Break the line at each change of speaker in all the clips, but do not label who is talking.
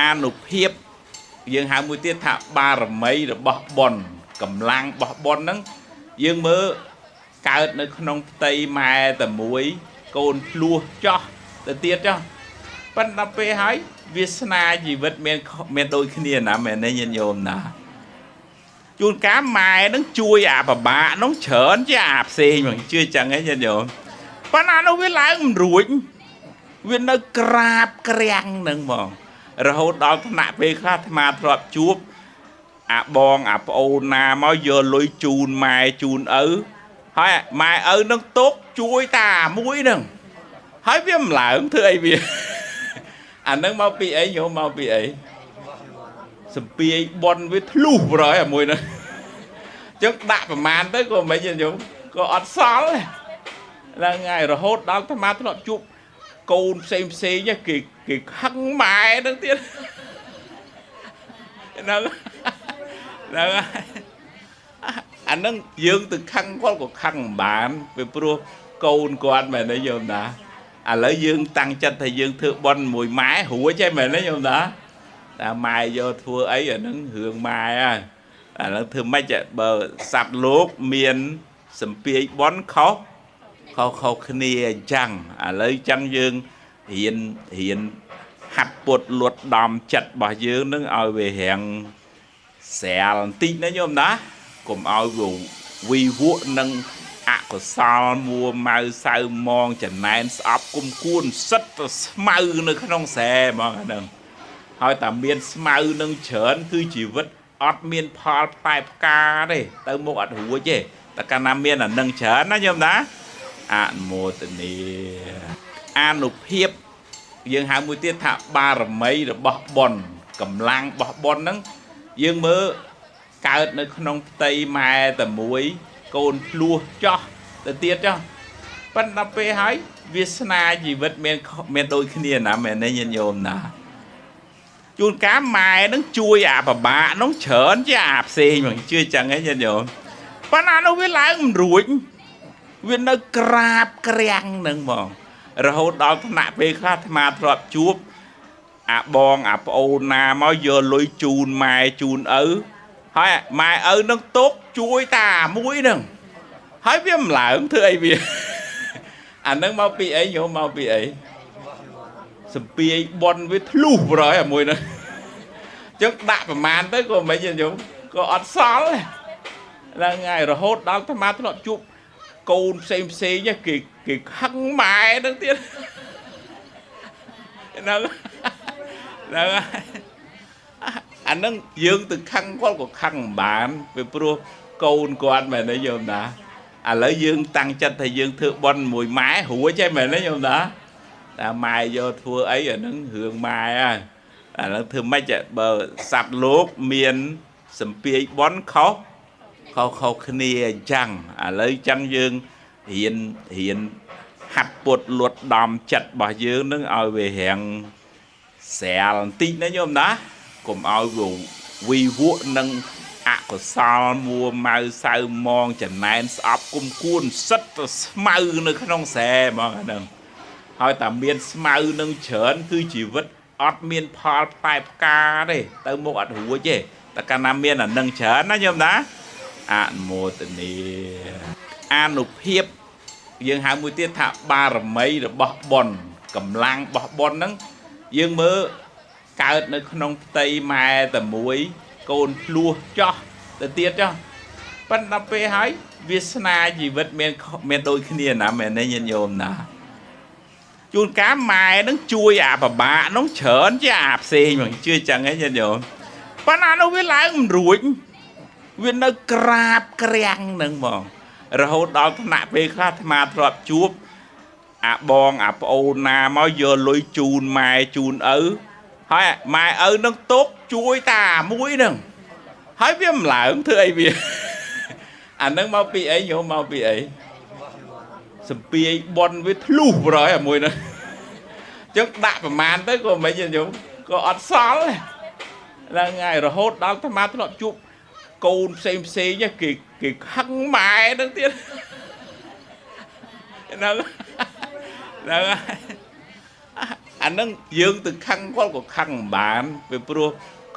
អានុភាពយើងហៅមួយទៀតថាបារមីរបស់បុណ្យកម្លាំងរបស់បុណ្យហ្នឹងយើងមើលកើតនៅក្នុងផ្ទៃម៉ែតែមួយកូនភ្លោះចោះទៅទៀតចោះប៉ុន្តែពេលហើយវាសនាជីវិតមានដូចគ្នាណាមែនទេញាតិញោមណាជួនកាលម៉ែនឹងជួយអាប្របាកនោះច្រើនជាអាផ្សេងហ្មងជឿចឹងហ៎ញាតិញោមប៉ុន្តែនោះវាឡើងមិនរួចវានៅក្រាបក្រាំងនឹងហ្មងរហូតដល់ថ្នាក់ពេលខ្លះអាត្មាធ្លាប់ជួបអាបងអាប្អូនណាមកយកលុយជូនម៉ែជូនឪហើយម៉ែឪនឹងទុកជួយតាមួយនឹងហើយវាមិនឡើងធ្វើអីវាអានឹងមកពីអីញោមមកពីអីសំពាយបនវាធ្លុះប្រយអាមួយហ្នឹងចឹងដាក់ប្រមាណទៅក៏មិនញោមក៏អត់សល់ហ្នឹងហើយរហូតដល់អាត្មាធ្លាប់ជួបកូនផ្សេងផ្សេងគេគេខឹងម៉ែហ្នឹងទៀតហ្នឹងហ្នឹងអាហ្នឹងយើងទៅខឹងគាត់ក៏ខឹងមិនបានពីព្រោះកូនគាត់មែនទេញោមណាឥឡូវយើងតាំងចិត្តថាយើងធ្វើបុណ្យមួយម៉ែរួចហើយមែនទេញោមណាតែម៉ែយកធ្វើអីអាហ្នឹងរឿងម៉ែហើយឥឡូវធ្វើម៉េចបើសត្វលោកមានសម្ពាយបុណ្យខុសខុសខុសគ្នាអញ្ចឹងឥឡូវអញ្ចឹងយើងរៀនហាត់ពុតលួតដំចិត្តរបស់យើងនឹងឲ្យវារាងស្រាលបន្តិចណាញោមណាកុំឲ្យវាវិវក់នឹងអកុសលមួម៉ៅសៅមងចំណែនស្អប់គុំគួនសិតទៅស្មៅនៅក្នុងស្រែហ្មងអាហ្នឹងហើយតែមានស្មៅនឹងច្រើនគឺជីវិតអត់មានផលផ្លែផ្កាទេទៅមុខអត់រួចទេតែកាលណាមានអានឹងច្រើនណាញោមណាអនុមោទនាអានុភាពយើងហៅមួយទៀតថាបារមីរបស់បុណ្យកម្លាំងរបស់បុណ្យហ្នឹងយើងមើលកើតនៅក្នុងផ្ទៃម៉ែតែមួយកូនភ្លោះចោះទៅទៀតចោះប៉ុន្តែពេលហើយវាសនាជីវិតមានដូចគ្នាណាមែនទេញាតិញោមណាជួនកាលម៉ែនឹងជួយអាប្របាកនោះច្រើនជាអាផ្សេងហ្មងជឿចឹងហ៎ញាតិញោមប៉ុន្តែនោះវាឡើងមិនរួចវានៅក្រាបក្រាំងនឹងហ្មងរហូតដល់ថ្នាក់ពេលខ្លះអាត្មាធ្លាប់ជួបអាបងអាប្អូនណាមកយកលុយជូនម៉ែជូនឪហើយម៉ែឪនឹងទុកជួយតាមួយនឹងហើយវាមិនឡើងធ្វើអីវាអានឹងមកពីអីញោមមកពីអីសំពាយបនវាធ្លុះប្រយអាមួយហ្នឹងចឹងដាក់ប្រមាណទៅក៏មិនញោមក៏អត់សល់ហ្នឹងហើយរហូតដល់អាត្មាធ្លាប់ជួបកូនផ្សេងផ្សេងគេគេខឹងម៉ែហ្នឹងទៀតហ្នឹងហ្នឹងអាហ្នឹងយើងទៅខឹងគាត់ក៏ខឹងមិនបានពីព្រោះកូនគាត់មែនទេញោមណាឥឡូវយើងតាំងចិត្តថាយើងធ្វើបុណ្យមួយម៉ែរួចហើយមែនទេញោមណាតែម៉ែយកធ្វើអីអាហ្នឹងរឿងម៉ែហើយឥឡូវធ្វើម៉េចបើសត្វលោកមានសម្ពាយបុណ្យខុសខុសខុសគ្នាអញ្ចឹងឥឡូវអញ្ចឹងយើងរៀនហាត់ពុតលួតដំចិត្តរបស់យើងនឹងឲ្យវារាងស្រាលបន្តិចណាញោមណាកុំឲ្យវាវិវក់នឹងអកុសលមួម៉ៅសៅមងចំណែនស្អប់គុំគួនសិតទៅស្មៅនៅក្នុងស្រែហ្មងអាហ្នឹងហើយតែមានស្មៅនឹងច្រើនគឺជីវិតអត់មានផលផ្លែផ្កាទេទៅមុខអត់រួចទេតែកាលណាមានអានឹងច្រើនណាញោមណាអនុមោទនាអានុភាពយើងហៅមួយទៀតថាបារមីរបស់បុណ្យកម្លាំងរបស់បុណ្យហ្នឹងយើងមើលកើតនៅក្នុងផ្ទៃម៉ែតែមួយកូនភ្លោះចោះទៅទៀតចោះប៉ុន្តែពេលហើយវាសនាជីវិតមានដូចគ្នាណាមែនទេញាតិញោមណាជួនកាលម៉ែនឹងជួយអាប្របាកនោះច្រើនជាអាផ្សេងហ្មងជឿចឹងហ៎ញាតិញោមប៉ុន្តែនោះវាឡើងមិនរួចវានៅក្រាបក្រាំងនឹងហ្មងរហូតដល់ថ្នាក់ពេលខ្លះអាត្មាធ្លាប់ជួបអាបងអាប្អូនណាមកយកលុយជូនម៉ែជូនឪហើយម៉ែឪនឹងទុកជួយតាមួយនឹងហើយវាមិនឡើងធ្វើអីវាអានឹងមកពីអីញោមមកពីអីសំពាយបនវាធ្លុះប្រយអាមួយហ្នឹងចឹងដាក់ប្រមាណទៅក៏មិនញោមក៏អត់សល់ហ្នឹងហើយរហូតដល់អាត្មាធ្លាប់ជួបកូនផ្សេងផ្សេងគេគេខឹងម៉ែហ្នឹងទៀតហ្នឹងហ្នឹង អានឹងយើងទៅខឹងគាត់ក៏ខឹងមិនបានពីព្រោះ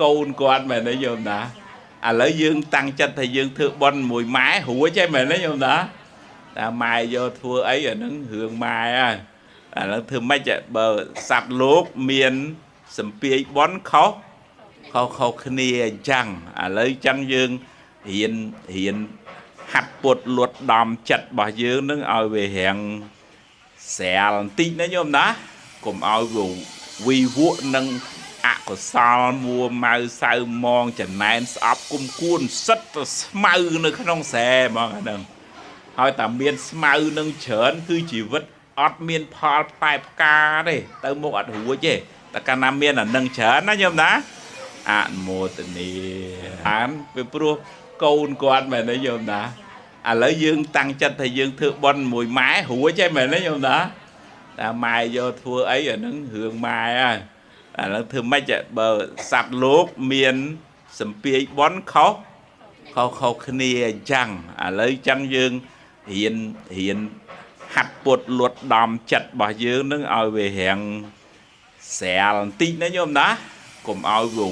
កូនគាត់មែនទេញោមណាឥឡូវយើងតាំងចិត្តថាយើងធ្វើបុណ្យមួយម៉ែរួចហើយមែនទេញោមណាតែម៉ែយកធ្វើអីអានឹងរឿងម៉ែហើយឥឡូវធ្វើម៉េចបើសត្វលោកមានសម្ពាយបុណ្យខុសខុសខុសគ្នាអញ្ចឹងឥឡូវអញ្ចឹងយើងរៀនរៀនហាត់ពុតលួតដំចិត្តរបស់យើងនឹងឲ្យវារាងស្រាលបន្តិចណាញោមណាកុំឲ្យវាវិវក់នឹងអកុសលមួម៉ៅសៅមងចំណែនស្អប់គុំគួនសិតទៅស្មៅនៅក្នុងស្រែហ្មងអាហ្នឹងហើយតែមានស្មៅនឹងច្រើនគឺជីវិតអត់មានផលផ្លែផ្កាទេទៅមុខអត់រួចទេតែកាលណាមានអានឹងច្រើនណាញោមណាអនុមោទនាអានពីព្រោះកូនគាត់មែនទេញោមណាឥឡូវយើងតាំងចិត្តថាយើងធ្វើបុណ្យមួយម៉ែរួចហើយមែនទេញោមណាតែម៉ែយកធ្វើអីអានឹងរឿងម៉ែហើយឥឡូវធ្វើម៉េចបើសត្វលោកមានសម្ពាយបុណ្យខុសខុសខុសគ្នាអញ្ចឹងឥឡូវអញ្ចឹងយើងរៀនរៀនហាត់ពុតលួតដំចិត្តរបស់យើងនឹងឲ្យវារាងស្រាលបន្តិចណាញោមណាកុំឲ្យវា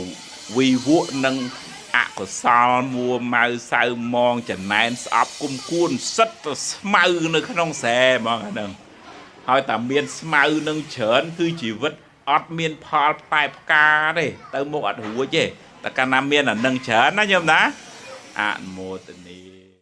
វិវក់នឹងអកុសលមួម៉ៅសៅមងចំណែនស្អប់គុំគួនសិតទៅស្មៅនៅក្នុងស្រែហ្មងអាហ្នឹងហើយតែមានស្មៅនឹងច្រើនគឺជីវិតអត់មានផលផ្លែផ្កាទេទៅមុខអត់រួចទេតែកាលណាមានអានឹងច្រើនណាញោមណាអនុមោទនា។